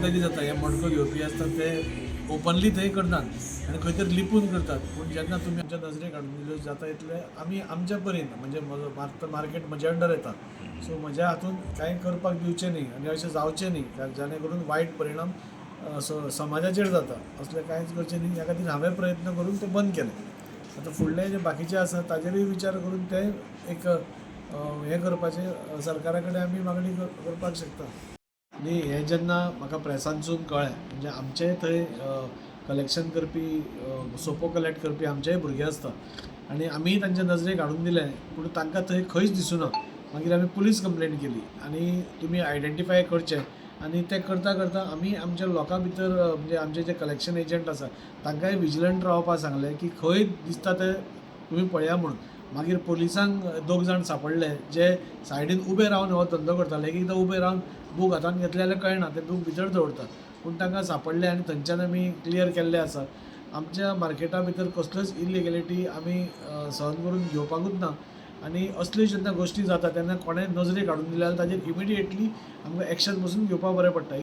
एकदां कितें जाता, हे मडको घेवपी आसता ते ओपनली थंय करनात आनी खंय तरी लिपून करतात. पूण जेन्ना तुमी आमच्या नजरेक हाडून दिल्यो, जाता तितले आमी आमच्या परीन, म्हणजे म्हजो मार्केट म्हज्या अंडर येता, सो म्हज्या हातून कांय करपाक दिवचें न्ही आनी अशें जावचें न्ही, कारण जाणे करून वायट परिणाम असो समाजाचेर जाता, असलें कांयच करचें न्ही. ह्या खातीर हांवें प्रयत्न करून तें बंद केलें. आतां फुडलें जें बाकीचें आसा ताजेरूय विचार करून तें एक हें करपाचें सरकारा कडेन आमी मागणी करपाक शकता. न्ही, हें जेन्ना म्हाका प्रेसांतसून कळ्ळें, म्हणजे आमचेय थंय कलेक्शन करपी, सोपो कलेक्ट करपी आमचेय भुरगे आसता आनी आमीय तांच्या नजरेक हाडून दिलें, पूण तांकां थंय खंयच दिसूना. मागीर आमी पुलीस कंप्लेन केली आनी तुमी आयडेंटिफाय करचें आनी तें करता करता आमी आमच्या लोकां भितर, म्हणजे आमचे जे कलेक्शन एजंट आसा तांकांय विजिलंट रावपाक सांगलें की खंय दिसता तें तुमी पळया म्हणून. मागीर पोलिसांक दोग जाण सांपडले जे सायडीन उबे रावन हो धंदो करताले. एक एकदां उबे रावन बूक हातान घेतले जाल्यार कळना, ते बूक भितर दवरतात, पूण तांकां सांपडले आनी थंयच्यान आमी क्लियर केल्ले आसा. आमच्या मार्केटा भितर कसल्योच इलिगेलिटी आमी सहन करून घेवपाकूच ना आनी असल्यो जेन्ना गोश्टी जाता तेन्ना कोणेंय नजरेक हाडून दिले जाल्यार ताजेर इमिडिएटली आमकां एक्शन पसून घेवपाक बरें पडटा.